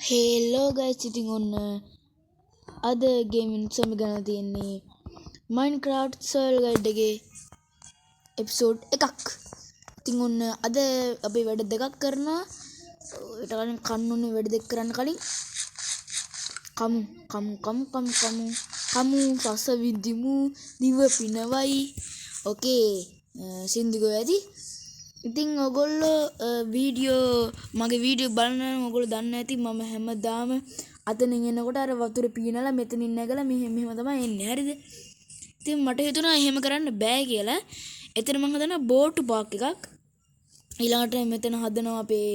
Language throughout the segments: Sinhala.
හෙලෝ ගයිස්, ඉතින් ඔන්න අද ගේමින් සම ගන්න තියෙන්නේ මයින්ක්‍රාෆ්ට් සර්වයිවල් ගයිඩ් එකේ එපිසෝඩ් එකක්. ඉතින් ඔන්න අද අපි වැඩ දෙකක් කරනවා. ඊට කලින් කන්න ඕනේ වැඩ දෙක කරන්න කලින් කමු කමු කමු කමු කමු කමු රස විඳිමු දිව පිනවයි. ඕකේ සින්දු ගෝ ඇති. ඉතින් ඔයගොල්ලෝ වීඩියෝ මගේ වීඩියෝ බලන නම් ඔයගොල්ලෝ දන්න ඇති මම හැමදාම අතනින් එනකොට අර වතුර පීනලා මෙතනින් නැගලා මෙහෙම මෙහෙම තමයි එන්නේ. හරිද? ඉතින් මට හිතුණා එහෙම කරන්න බෑ කියලා. එතන මං හදනවා බෝට්ටු පාක් එකක්. ඊළඟට මෙතන හදනවා අපේ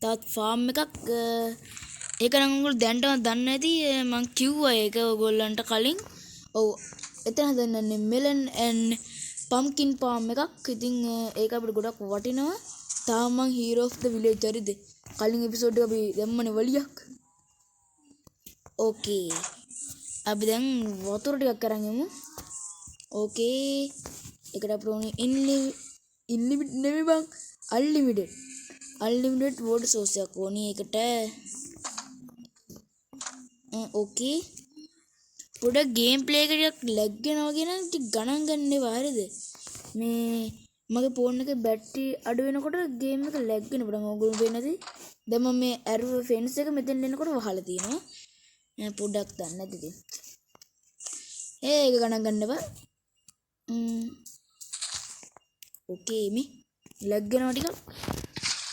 තවත් ෆාම් එකක්. ඒක නම් ඔයගොල්ලෝ දැනටම දන්න ඇති. මං කිව්වා ඒක ඔයගොල්ලන්ට කලින්. ඔව්, එතන හදන්නේ මෙලන් ඇන්ඩ් පම්කින් ෆාම් එකක්. ඉතින් ඒක අපිට ගොඩක් වටිනවා. තාම මං හීරෝ ඔෆ් the village. හරිද? කලින් එපිසෝඩ් එක අපි දැම්මනේ වලියක්. ඕකේ අපි දැන් වතුර ටිකක් අරන් යමු. ඕකේ ඒකට අපිට ඕනේ ඉන්ලිමිට් නෙමෙයි බං, අන්ලිමිටඩ්. අන්ලිමිටඩ් වෝටර් සෝස් එකක් ඕනේ ඒකට. ඕකේ පොඩක් ගේම් ප්ලේ එක ටිකක් ලැග් වෙනවා වගේ නම් ටික ගණන් ගන්න එපා. හරිද? මේ මගේ ෆෝන් එකේ බැටරි අඩු වෙනකොට ගේම් එක ලැග් වෙන පටන් ඔයගොල්ලෝ පේන්නේ නැති. දැන් මම මේ ඇරුව ෆෙන්ස් එක මෙතෙන් එනකොට වහලා තියෙනවා. පොඩ්ඩක් දන්නේ නැති ඉතින්. ඒ ඒක ගණන් ගන්න එපා. ඕකේ මේ ලැග් වෙනවා ටිකක්.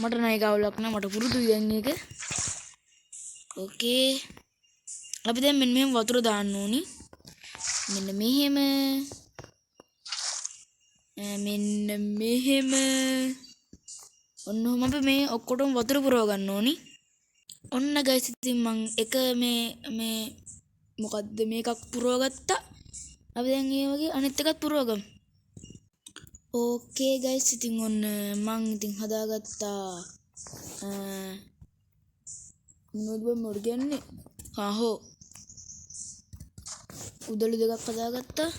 මට නෑ ඒක අවුලක් නෑ, මට පුරුදුයි දැන් ඒක. ඕකේ අපි දැන් මෙන්න මෙහෙම වතුර දාන්න ඕනි. මෙන්න මෙහෙම. මෙන්න මෙහෙම. ඔන්න ඔහොම අපි මේ ඔක්කොටම වතුර පුරව ගන්න ඕනි. ඔන්න ගයිස්, ඉතින් මං එක මේ මේ මොකද්ද මේකක් පුරව ගත්තා. අපි දැන් ඒ වගේ අනිත් එකත් පුරව ගමු. ඕකේ ගයිස්, ඉතින් ඔන්න මං ඉතින් හදාගත්තා. මොනවද බං මට කියන්නේ? ආහෝ උදළු දෙකක් හදාගත්තා.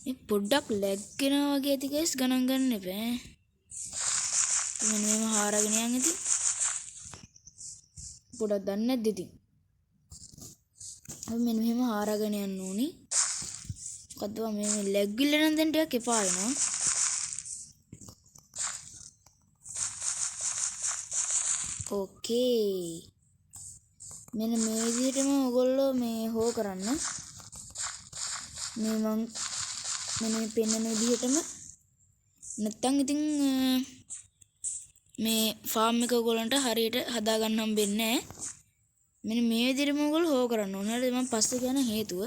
මේ පොඩ්ඩක් ලැග් වෙනවා වගේ ඇති ගයිස්, ගණන් ගන්න එපා. මෙන්න මෙහෙම හාරගෙන යන් ඉතින්. පොඩක් දන්නේ නැද්ද ඉතින්? අපි මෙන්න මෙහෙම හාරගෙන යන්න ඕනි. මොකද්ද බං මේ ලැග් විල්ල නම් දැන් ටිකක් එපා වෙනවා. ඕකේ මෙන්න මේ විදිහටම ඔයගොල්ලෝ මේ හෝ කරන්න. මේ මං මෙන්න මේ පෙන්නන විදිහටම. නැත්තම් ඉතින් මේ ෆාම් එක ඔයගොල්ලන්ට හරියට හදා ගන්න හම්බෙන්නේ නෑ. මෙන්න මේ විදිහටම ඔයගොල්ලෝ හෝ කරන්න ඕනේ. හරිද? මං පස්සේ කියන හේතුව.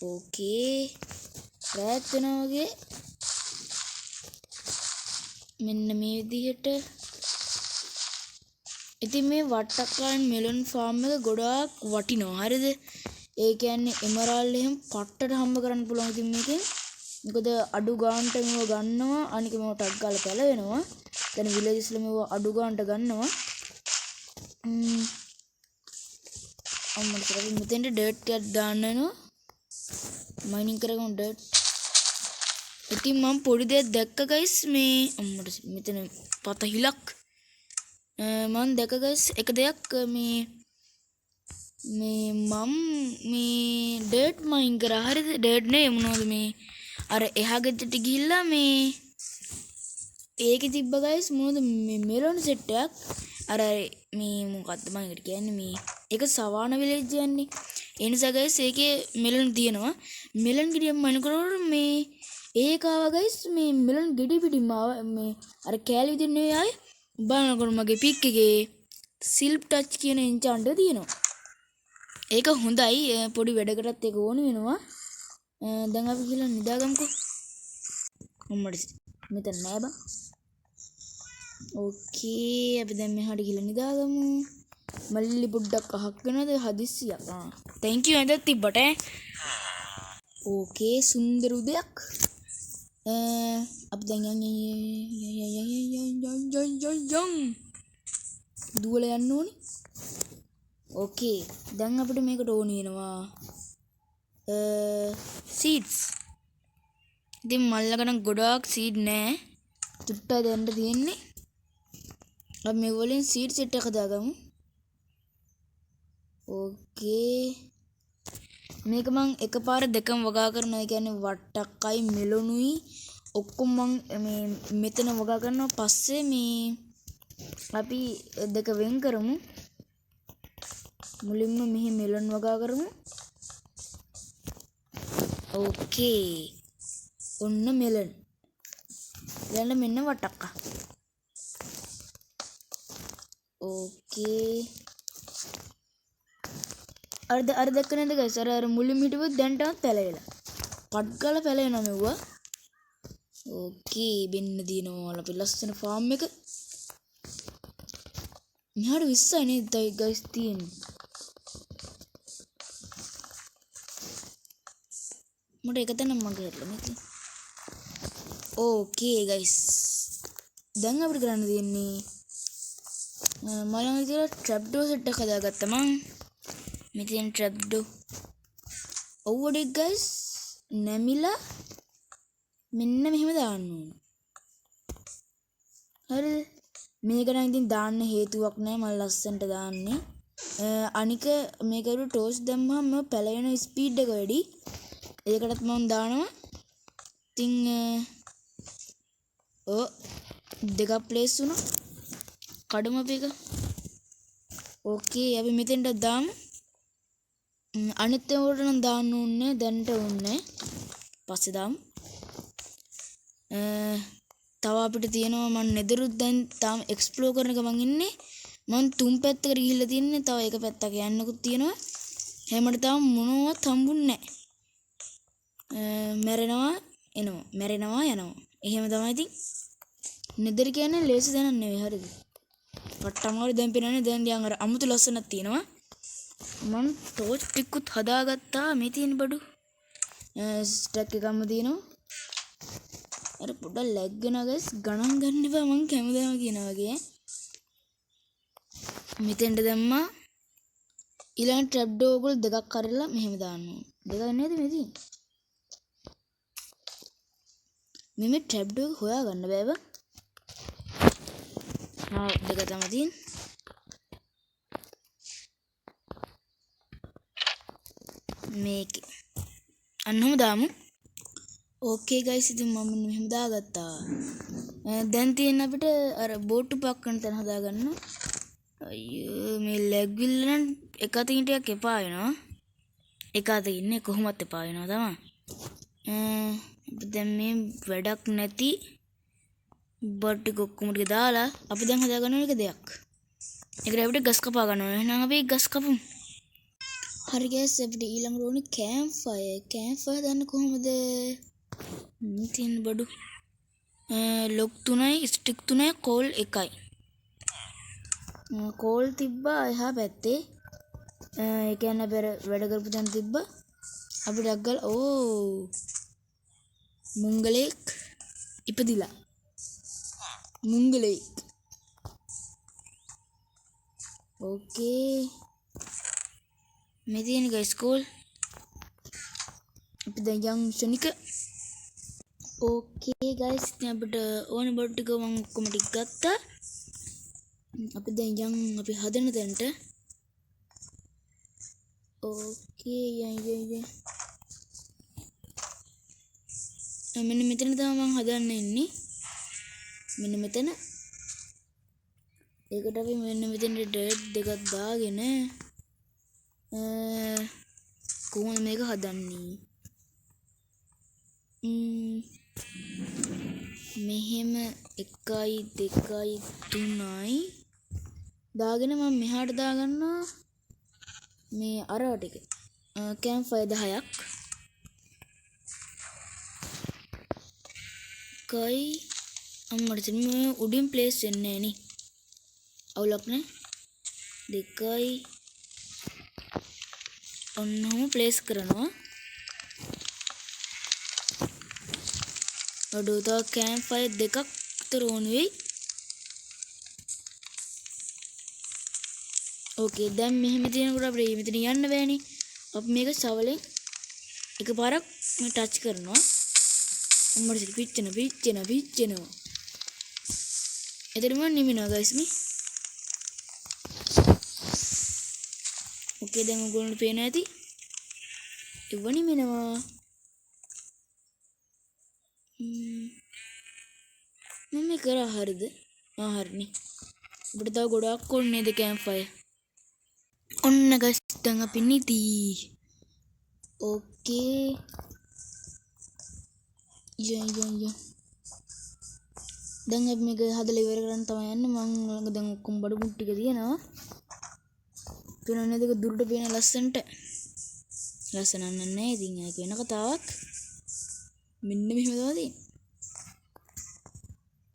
ඕකේ රෑත් වෙනවා වගේ. මෙන්න මේ විදිහට. ඉතින් මේ වට්ටක්කායන් මෙලොන් ෆාම් එක ගොඩාක් වටිනවා. හරිද? ඒ කියන්නේ එමරාල්ඩ් එහෙම පට්ටට හම්බ කරන්න පුළුවන් ඉතින් මේකෙන්. මොකද අඩු ගානට මේව ගන්නවා, අනික මේව ටක් ගාලා පැලවෙනවා. දැන් විලේජස් වල මේව අඩු ගානට ගන්නවා. අම්මට සරි මෙතෙන්ට ඩර්ට් ටිකක් දාන්න වෙනවා. මයිනින් කරගමු ඩර්ට්. ඉතින් මම පොඩි දෙයක් දැක්ක ගයිස්, මේ අම්මට මෙතන පත හිලක්. මං දැක්ක ගයිස් එක දෙයක්, මේ මේ මං මේ ඩර්ට් මයින් කරා. හරිද? ඩර්ට් නේ මොනවද මේ අර එහා ගෙදරට ගිහිල්ලා මේ ඒකේ තිබ්බ ගයිස් මොනවද මේ මෙලොන් සෙට් එකක්. අර මේ මොකද්ද මං ඒකට කියන්නේ මේ ඒක සවාන විලේජ් යන්නේ. ඒ නිසා ගයිස් ඒකේ මෙලොන් තියෙනවා. මෙලොන් ගෙඩියක් මයින් කරනකොට මේ ඒක ආවා ගයිස්, මේ මෙලොන් ගෙඩි පිටින්ම ආවා. මේ අර කෑලි විදිහට නෙවෙයි ආයේ. බලනකොට මගේ පික් එකේ සිල්ප් ටච් කියන එන්චාන්ට් එක තියෙනවා. ඒක හොඳයි, පොඩි වැඩකටත් ඒක ඕන වෙනවා. දැන් අපි ගිහලා නිදාගමුකෝ. අම්මට මෙතන නෑ බං. ඕකේ අපි දැන් මෙහාට ගිහලා නිදාගමු. මල්ලි පොඩ්ඩක් අහක් වෙනවද හදිස්සියක්? Thank you ඇඳක් තිබ්බට ඈ. ඕකේ සුන්දර උදයක්. අපි දැන් යන් යන් යන් යන් යන් යන් යන් යන් යන් දුවලා යන්න ඕනි. ඕකේ දැන් අපිට මේකට ඕනි වෙනවා සීඩ්ස්. ඉතින් මල්ලක නම් ගොඩාක් සීඩ් නෑ. චුට්ටයි දෙන්න තියෙන්නේ. අපි මේ වලින් සීඩ් සෙට් එක හදාගමු. ඕකේ මේක මං එකපාර දෙකම වගා කරනවා. ඒ කියන්නේ වට්ටක්කයි මෙලොනුයි ඔක්කොම මං මේ මෙතන වගා කරනවා. පස්සේ මේ අපි දෙක වෙන් කරමු. මුලින්ම මෙහි මෙලොන් වගා කරමු. ඕකේ ඔන්න මෙලන්. ඊළඟ මෙන්න වට්ටක්කා. ඕකේ අර අර දැක්ක නේද ගයිස්? අර අර මුලින්ම හිටපුවත් දැන්ටමත් පැලවිලා. පට් ගාලා පැලවෙනවා මෙව්වා. ඕකේ බෙන්න දිනවා අපි ලස්සන ෆාම් එක. මෙහාට 20යි නේද ගයිස් තියෙන්නේ? මට එක තැනක් මග හැරිලා මේ තියෙන්නේ. ඕකේ ගයිස් දැන් අපිට කරන්න තියෙන්නේ මම ළඟ තියෙන ට්‍රැප් ඩෝර් සෙට් එක හදාගත්තා මං. මේ තියෙන ට්‍රැප් ඩෝර්. ඔව් ඩෙක් ගයිස් නැමිලා මෙන්න මෙහෙම දාන්න ඕන. හරිද? මේක නම් ඉතින් දාන්න හේතුවක් නෑ මම ලස්සනට දාන්නේ. අනික මේක අර ටෝච් දැම්මහම පැලවෙන ස්පීඩ් එක වැඩි. ඒකටත් මම දානවා. ඉතින් ඔව් දෙකක් ප්ලේස් වුණා. කඩමු අපි එක. ඕකේ අපි මෙතෙන්ට දාමු. අනිත් ඒවාට නම් දාන්න ඕනේ දැනට ඕනේ. පස්සේ දාමු. තව අපිට තියෙනවා මං නෙදරුත් දැන් තාම එක්ස්ප්ලෝර් කරන ගමන් ඉන්නේ. මං තුන් පැත්තකට ගිහිල්ලා තින්නේ. තව එක පැත්තක යන්නකුත් තියෙනවා. හැමෝට තාම මොනවත් හම්බුන්නේ නැහැ. මැරෙනවා එනවා මැරෙනවා යනවා. එහෙම තමයි ඉතින්. නෙදර කියන්නේ ලේසි දැනක් නෙවෙයි හරිද? පට්ටමාරු දැන් පේනවනේ. දැන් නිකන් අර අමුතු ලස්සනක් තියෙනවා. මං ටෝච් ටිකුත් හදාගත්තා. මේ තියෙන බඩු ස්ටැක් එකක්ම තියෙනවා. අර පොඩ්ඩක් ලැග් වෙනවා ගයිස්. ගණන් ගන්න එපා මං කැමදාම කියනවා වගේ. මෙතෙන්ට දැම්මා. ඊළඟ ට්‍රැප් ඩෝර් ඔයගොල්ලෝ දෙකක් කරලා මෙහෙම දාන්න ඕන. දෙකක් නේද මේ තියෙන්නේ? මේ ට්‍රැප් ඩෝර් එක හොයාගන්න බෑ බං. ආ දෙක තමයි තියෙන්නේ. මේකේ අන්න ඔහොම දාමු. ඕකේ ගයිස් ඉතින් මම මෙන්න මෙහෙම දාගත්තා. දැන් තියෙන අපිට අර බෝට්ටු පක් කරන තැන හදාගන්න. අයියෝ මේ ලැග් විල්ල නම් එක අතකින් ටිකක් එපා වෙනවා. එක අතකින් නේ කොහොමත් එපා වෙනවා තමයි. අපි දැන් මේ වැඩක් නැති බඩ් ටික ඔක්කොම ටික දාලා අපි දැන් හදාගන්න ඕන එක දෙයක්. ඒකට අපිට ගස් කපා ගන්න ඕනේ. එහෙනම් අපි ගස් කපමු. හරි ගයිස් අපිට ඊළඟට ඕනේ කැම්ප් ෆයර්. කැම්ප් ෆයර් දාන්න කොහොමද? මේ තියෙන බඩු. ලොක් 3යි, ස්ටික් 3යි, කෝල් 1යි. කෝල් තිබ්බා එහා පැත්තේ. ඒ කියන්නේ අපි අර වැඩ කරපු තැන තිබ්බා. අපි ඩක් ගාලා ඕ මුංගලෙක් ඉපදිලා. මුංගලෙක්. ඕකේ මේ තියෙන ගයිස් කෝල්. අපි දැන් යන් ෂණික. ඕකේ ගයිස් ඉතින් අපිට ඕන බඩු ටික මං ඔක්කොම ටික ගත්තා. අපි දැන් යන් අපි හදන තැනට. ඕකේ යන් යන් යන්. මෙන්න මෙතන තමයි මං හදන්න ඉන්නේ. මෙන්න මෙතන. ඒකට අපි මෙන්න මෙතන ඩර්ට් දෙකක් දාගෙන කොහොමද මේක හදන්නේ? මෙහෙම 1යි 2යි 3යි දාගෙන මම මෙහාට දාගන්නවා මේ අර ටික. කැම්ප් ෆයර් 10ක්. 1යි අම්මට ඉතින් මේ උඩින් ප්ලේස් වෙන්නේ නෑනේ. අවුලක් නෑ. 2යි ඔන්නෝම ප්ලේස් කරනවා. අඩෝ තව කැම්ප් ෆයර් දෙකක් විතර ඕන වෙයි. ඕකේ දැන් මෙහෙම තියෙනකොට අපිට මෙතන යන්න බෑනේ. අපි මේක සවලෙන් එකපාරක් මේ ටච් කරනවා. අම්මට සිරි පිච්චෙන පිච්චෙන පිච්චෙනවා. එතනම නිමිනවා ගයිස් මේ. ඕකේ දැන් ඔයගොල්ලන්ට පේනවා ඇති. ඒව නිවෙනවා. මම මේ කරා හරිද? ආ හරිනේ. අපිට තව ගොඩාක් ඕනේ නේද කැම්ප් ෆයර්. ඔන්න ගයිස් දැන් අපි නිදි. ඕකේ. යා යා යා. දැන් අපි මේක හදලා ඉවර කරන්න තමයි යන්නේ. මං ළඟ දැන් ඔක්කොම බඩු මුට්ටු ටික තියෙනවා. පේනව නේද? ඒක දුරට පේන ලස්සනට. ලස්සන නෑ ඉතින් ඒක වෙන කතාවක්. මෙන්න මෙහෙම තමයි තියෙන්නේ.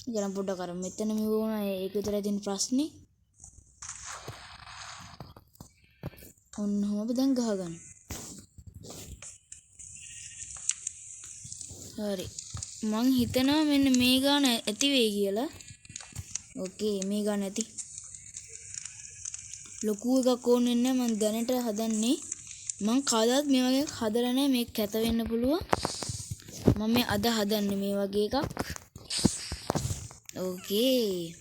ඒක නම් පොඩ්ඩක් අර මෙතන මෙව වුණා. ඒක විතරයි තියෙන ප්‍රශ්නේ. ඔන්න ඔහොම අපි දැන් ගහගන්න. හරි. මං හිතනවා මෙන්න මේ ගාන ඇති වෙයි කියලා. ඕකේ මේ ගාන ඇති. ලොකු එකක් ඕන වෙන්නේ නැහැ. මං දැනට හදන්නේ. මං කවදාවත් මේ වගේ එකක් හදලා නැහැ. මේක කැත වෙන්න පුළුවන්. මම මේ අද හදන්නේ මේ වගේ එකක්. ඕකේ.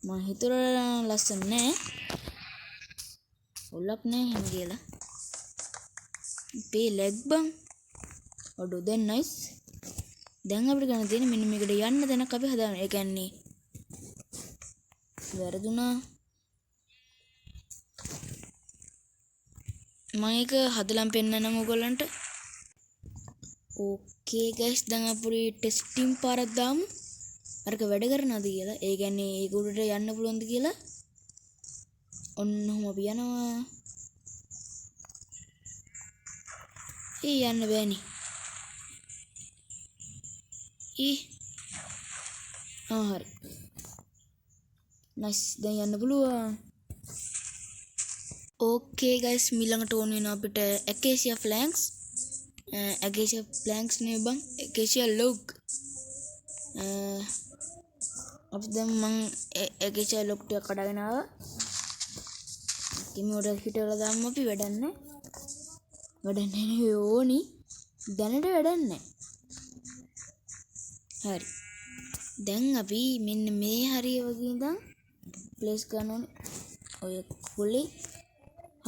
මං හිතුවා ලස්සන නෑ. ඔලක් නෑ එහෙම කියලා. අපේ ලැග් බං. අඩෝ දැන් නයිස්. දැන් අපිට ගන්න තියෙන්නේ මෙන්න මේකට යන්න තැනක් අපි හදාගන්න. ඒ කියන්නේ වැරදුනා. මම ඒක හදලම් පෙන්නන්නම් ඔයගොල්ලන්ට. ඕකේ ගයිස් දැන් අපි ටෙස්ටිං පාරක් දාමු. අරක වැඩ කරනවද කියලා. ඒ කියන්නේ ඒක උඩට යන්න පුළුවන්ද කියලා. ඔන්න ඔහොම අපි යනවා. ඒ යන්න බෑනේ. ඊ. ආ හරි. නයිස් දැන් යන්න පුළුවන්. ඕකේ ගයිස් ඊළඟට ඕන වෙනවා අපිට ඇකේසියා ෆ්ලැන්ක්ස්. ඇකේසියා ෆ්ලැන්ක්ස් නේ බං. ඇකේසියා ලොග්. අපි දැන් මං ඇකේසියා ලොග් ටික කඩගෙන ආවා. ඉතින් මේ උඩ හිටවලා දාමු අපි. වැඩක් නෑ. වැඩක් නෑ නේ ඕනි. දැනට වැඩක් නෑ. හරි. දැන් අපි මෙන්න මේ හරිය වගේ ඉඳන් ප්ලේස් කරන්න ඕනේ. ඔය කොලේ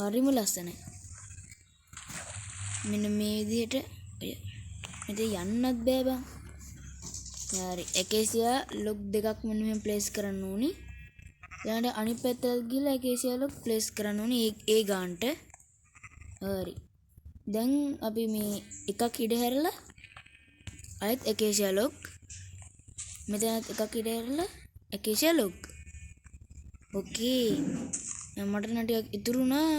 හරිම ලස්සනයි. මෙන්න මේ විදිහට ඔය මෙතන යන්නත් බෑ බං. හරි. ඇකේසියා ලොග් දෙකක් මෙන්න මෙහෙම ප්ලේස් කරන්න ඕනි. ඊළඟට අනිත් පැත්තට ගිහලා ඇකේසියා ලොග් ප්ලේස් කරන්න ඕනි ඒ ගානට. හරි. දැන් අපි මේ එකක් ඉඩ හැරලා ආයෙත් ඇකේසියා ලොග්. මෙතනත් එකක් ඉඩ හැරලා ඇකේසියා ලොග්. ඕකේ. දැන් මට නම් ටිකක් ඉතුරු වුණා.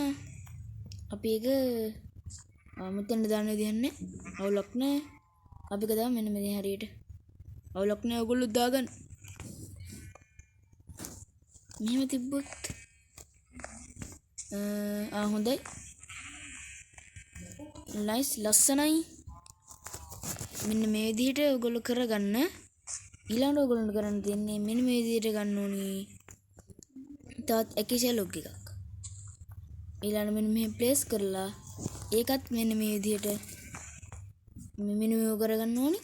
අපි ඒක මෙතෙන්ට දාන්න විදිහක් නෑ. අවුලක් නෑ. අපි ඒක දාමු මෙන්න මේ හරියට. අවුලක් නෑ ඔයගොල්ලෝ දාගන්න. මෙහෙම තිබ්බොත් හොඳයි. නයිස් ලස්සනයි. මෙන්න මේ විදිහට ඔයගොල්ලෝ කරගන්න. ඊළඟට ඔයගොල්ලන්ට කරන්න තියෙන්නේ මෙන්න මේ විදිහට ගන්න ඕනි. තවත් ඇකේසියා ලොග් එකක්. ඊළඟට මෙන්න මෙහෙම ප්ලේස් කරලා ඒකත් මෙන්න මේ විදිහට මෙන්න මේව කරගන්න ඕනි.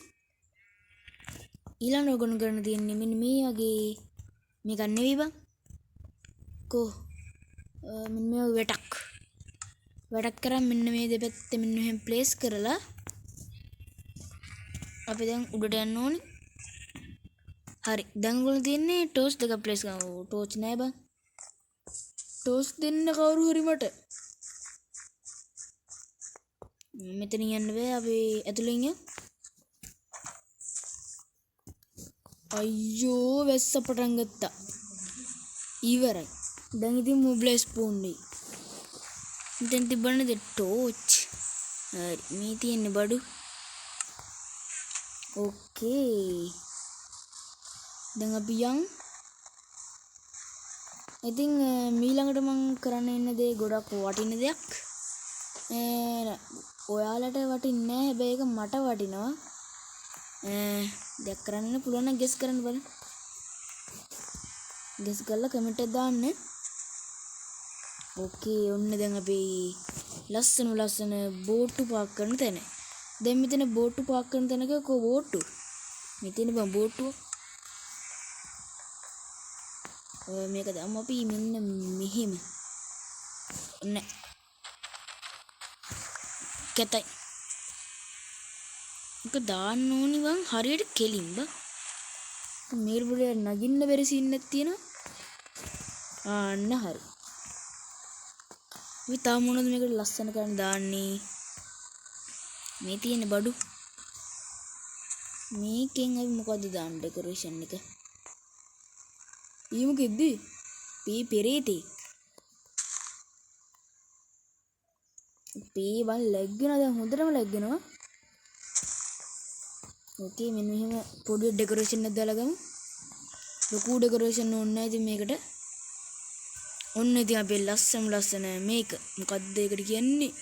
ඊළඟට ඔයගොල්ලෝ කරන්න තියෙන්නේ මෙන්න මේ වගේ මේක නෙවෙයි බං. කෝ මෙන්න මේ වගේ වැටක්. වැටක් කරන් මෙන්න මේ දෙපැත්ත මෙන්න මෙහෙම ප්ලේස් කරලා අපි දැන් උඩට යන්න ඕනි. හරි. දැන් ඔයගොල්ලෝ තියෙන්නේ ටෝච් දෙකක් ප්ලේස් කරන්න. ඔව් ටෝච් නෑ බං. ටෝච් දෙන්න කවුරු හරි මට. මෙතනින් යන්න බෑ අපි ඇතුලෙන් යමු. අයියෝ වැස්ස පටන් ගත්තා. ඉවරයි. දැන් ඉතින් මොබ්ලයිස් ස්පෝන් වෙයි. මෙතෙන් තිබ්බනේද ටෝච්? හරි මේ තියෙන්නේ බඩු. ඕකේ. දැන් අපි යන්. ඉතින් මීළඟට මං කරන්න ඉන්න දේ ගොඩක් වටින දෙයක්. ඔයාලට වටින්නේ නෑ හැබැයි ඒක මට වටිනවා. දෙයක් කරන්න පුළුවන් නම් ගෙස් කරන්න බලන්න. ගෙස් කරලා කමෙන්ට් එකක් දාන්න. ඕකේ ඔන්න දැන් අපි ලස්සන ලස්සන බෝට්ටු පාක් කරන තැන. දැන් මෙතන බෝට්ටු පාක් කරන තැනක කෝ බෝට්ටු? මේ තියෙන බං බෝට්ටුව. ඔය මේක දාමු අපි මෙන්න මෙහෙම. නෑ. කැතයි. ඒක දාන්න ඕනි බං හරියට කෙලින් බං. මේක පොඩි නගින්න බැරි සීන් එකක් තියෙනවා. ආන්න හරි. අපි තව මොනවද මේකට ලස්සන කරන්න දාන්නේ? මේ තියෙන බඩු. මේකෙන් අපි මොකද්ද දාන්න ඩෙකොරේෂන් එක? ඊ මොකෙද්ද? පී පෙරේතෙක්. පී බං ලැග් වෙනවා දැන් හොඳටම ලැග් වෙනවා. ඕකේ මෙන්න මෙහෙම පොඩි ඩෙකොරේෂන් එකක් දාලා ගමු. ලොකු ඩෙකොරේෂන් ඕනේ නැහැ ඉතින් මේකට. ඔන්න ඉතින් අපේ ලස්සනම ලස්සන මේක මොකද්ද ඒකට කියන්නේ?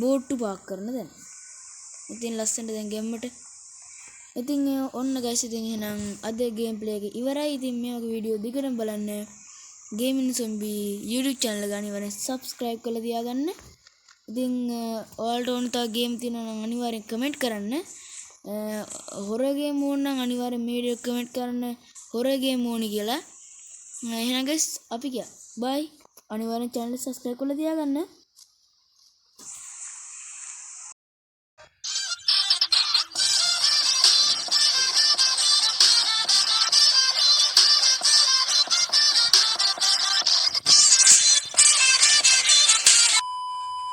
බෝට්ටු පාක් කරන තැන. ඉතින් ලස්සනට දැන් ගැම්මට. ඉතින් ඔන්න ගයිස් ඉතින් එහෙනම් අද ගේම් ප්ලේ එක ඉවරයි. ඉතින් මේ වගේ වීඩියෝ දිගටම බලන්න ගේමින් සොම්බි YouTube channel එක අනිවාර්යෙන් subscribe කරලා තියාගන්න. ඉතින් ඔයාලට ඕන තව ගේම් තියෙනවා නම් අනිවාර්යෙන් කමෙන්ට් කරන්න. හොරර් ගේම් ඕන නම් අනිවාර්යෙන් මේ වීඩියෝ කමෙන්ට් කරන්න හොරර් ගේම් ඕනි කියලා. එහෙනම් ගයිස් අපි ගියා. බයි. අනිවාර්යෙන් channel එක subscribe කරලා තියාගන්න.